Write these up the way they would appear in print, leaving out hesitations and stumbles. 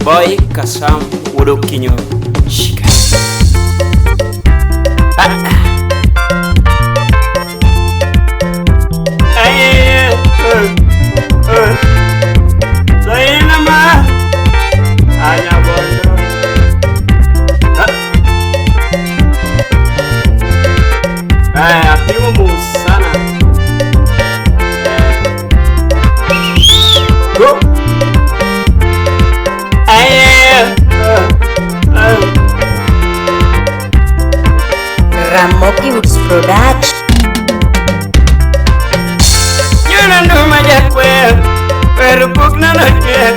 Boy Kasam Wuod Okinyo Shika. Ah. Ay, eh, eh. Zainama. Anya bondo. Ah. Eh, apimo mos sana. Go. Ay, eh, eh. Ramogi Woods Production. Nyuna nduma jakwer, wer puk nano chwer,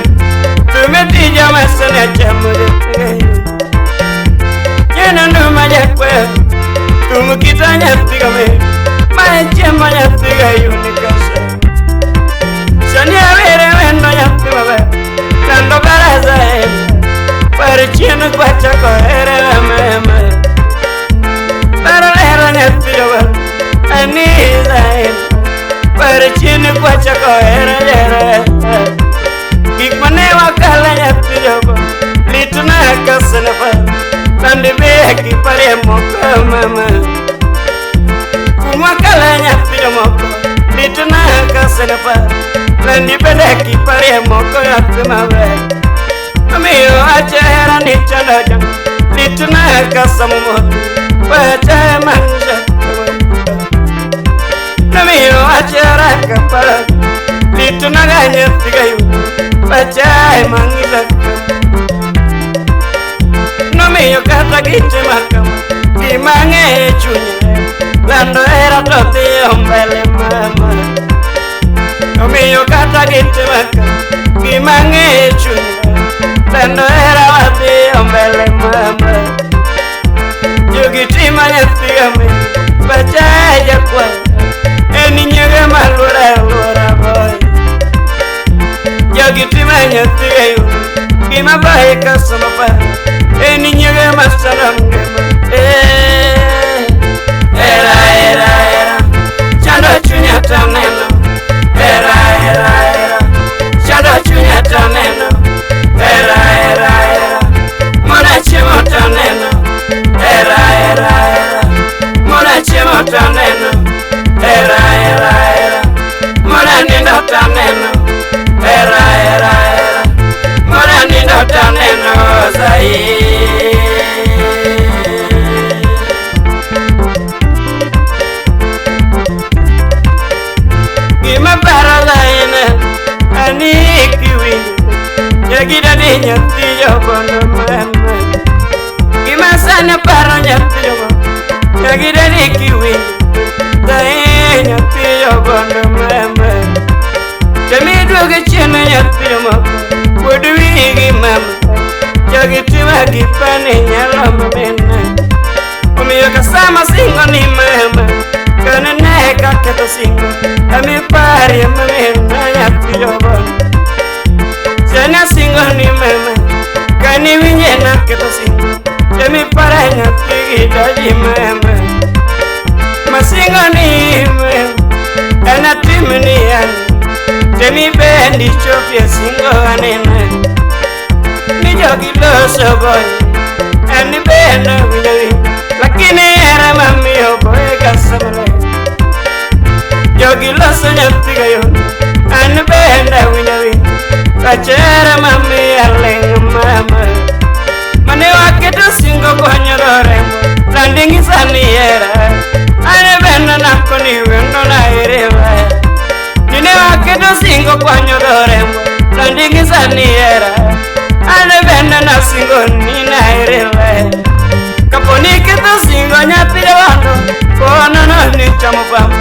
tume tija masane chamo jakwer. Nyuna nduma jakwer, tumu kita nyathi game, ma chiemo nyathi ga yuni kasa. Sani awere wendo nyathi maber, kando baraza en, wer chien kwachako here meme. Ber lero nyathi jober, anisa en. Wer chien kwachako here here. Gik mane wakale nyathi jogo, litna kasene pa, landi be kiparie moko mama. Kumwakale nyathi jomoko, litna kasene pa, landi bende kiparie moko nyathi maber. Omiyo achera ni chando jang, litna kasamumoto, wacha manja. Omiyo achera kapara, litna ga nyathi gayu, wacha mangila. Nomiyo kata gitimo kama, gima ang'eyo e chunya, lando hera to dhiyo mbele mama. Omiyo kata gitimo kama, gima ang'eyo e chunya, lando hera wadhiyo mbele mama. Jogi tima nyathi game, pacha jakwayo, en nyege maluora aluora boy. Jogi tima nyathi gayu, gima boy kasomo paro, en nyege masano ngima. Eh, era era era, chando chunya taneno. Era era era, chando chunya taneno. Era era era, mona chiemo taneno. Era era era, mona chiemo taneno. Era era era, mona nindo taneno. Era era era, mona nindo taneno zai. Gima paro laina, ani kiwinjo, nyagida ni nyathi jogondo mama. Gima sani paro nyathi jogondo, nyagida ni kiwinjo, dai nyathi jogondo mama. Temi duogo chien nyathi jomoko, wuod wigi mama, jogi tima gipani nyalo mamena. Omiyo kasama singo ni mama, kane ne kaketho singo, emi parie mamena nyathi jogondo. Sani singo ni mama, kani winje naketho singo, emi pare nyathi gi dadi mama. Masingo ni mama, en atim ni an, temi bendi chopie singo anena. Ni jogi loso boy, en bende winjo winjo, lakini hera mamiyo boy kasamale. Jogi loso nyathi gayo, an bende winjo winjo, pachera mamiyo aling' mama. Mane waketo singo kwanyo remo, landi ng'isa ni hera, an bende nakoni wendo naerewa. Dine waketo singo kwanyo remo, landi ng'isa ni hera, an bende nasingo ni naerewa. Kaponi ketho singo nyathi jogondo, konono ni chamo pamba,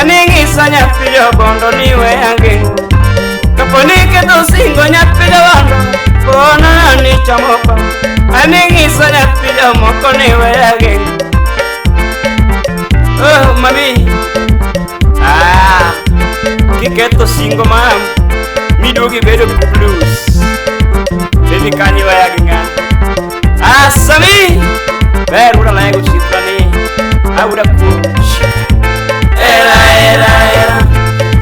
ani ng'isa nyathi jogondo ni weya ngeng'o. Kaponi ketho singo nyathi jogondo, konono ni chamo pamba, ani ng'isa nyathi jomoko ni weya geng'o. Oh, mami. Ah, kiketho singo mam, miduogo ibedo ku blues. Baby kanyo iweya gi ng'a? Ah, Sami! Ber wuod Alego osiepna ni, awuoda kuom shika. Era era era,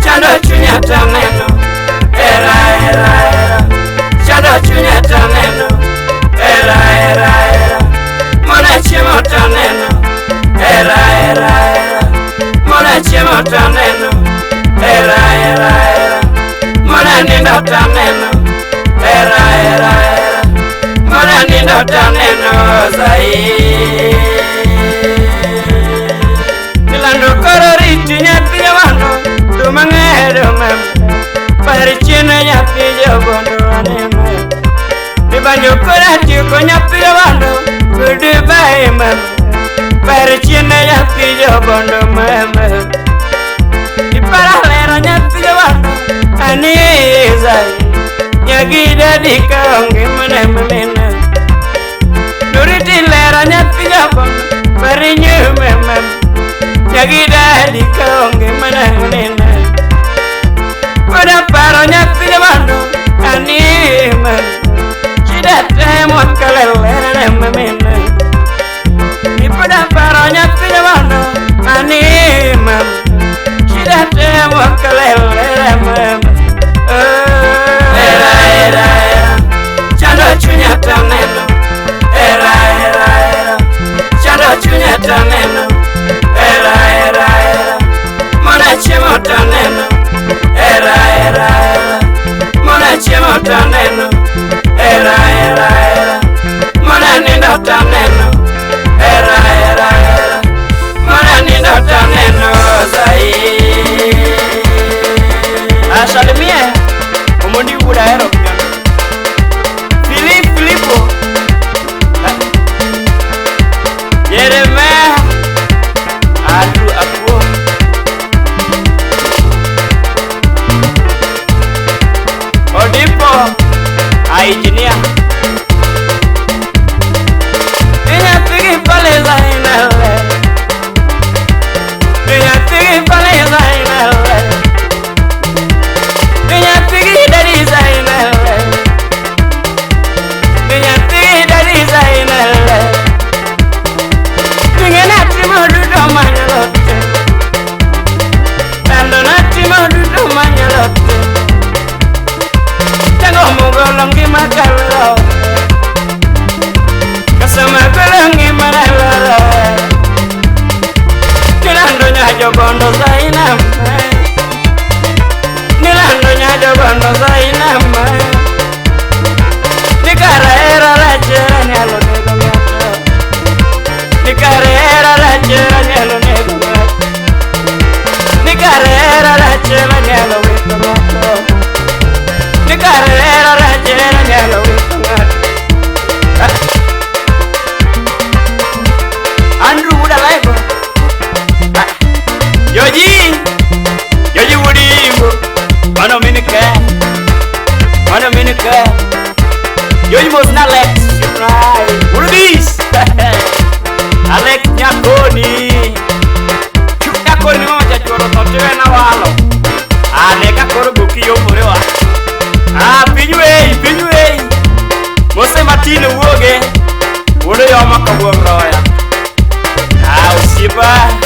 chando chunya taneno. Era era era, chando chunya taneno. Nyathi jobondo goodbye mama. Par chiene nyathi jobondo mama. Ipara lero nyathi jobondo aniza. Nyagida dika onge mane mamena. Nuriti lero nyathi jobondo parinyu mama. Nyagida dika onge mane mamena. Pada paro nyathi jobondo ani mama. Chidate mwakalele mamena. Pada paro nyathi jobondo ani mama. Chidate mwakalele mama. Era era era chando chunya taneno. Era era era chando chunya taneno. Era era era mona chiemo taneno. Era era era mona chiemo taneno. Era era era mona nindo taneno. Era era era mona nindo taneno zai. Asalimie Omondi wuda hero Filip Filipo Jeremia Andrew Akuo Odipo Engineer Inyathigi paleza inale. Inyathigi paleza inale. Inyathigi dadiza inale. Inyathigi dadiza inale. Ingena timo duto manyalote. Tando na timo duto manyalote. Tango mugolo ngima kallo. Kasama golo ngima lalo. Nilando nyajo bondo zainam. Nilando nyajo bondo zainam. Nikara era rachera nyalo nego ng'ato. Nikara era rachera nyalo nego ng'ato. Nikara era rachera nyalo wito ng'ato. Nikara era rachera nyalo wito ng'ato. Andrew wuda live. Yoji Yoji wudimbo. Mano minike. Mano minike. Yoji mos na Alex. Urubis. Alex Nyakoni. Nyakoni mama chachuoro totiwe na walo. Ane ka koro goki yomorewa. Ah, pinywei, pinywei. Mose matino wuoge. Wuodo yoma kawuok roya. Ah, osiepa.